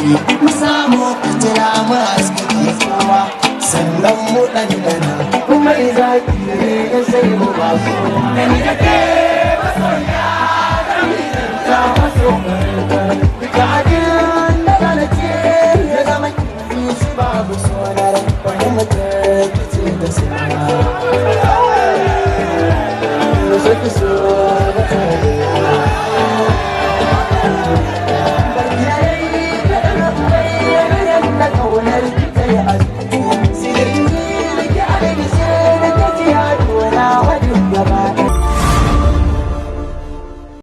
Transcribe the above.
Ciki mu samu fitila mu haskake kowa, sannan mu ɗanɗana kuma zaki ne sai mu ba kowa. Da ni da ke masoya.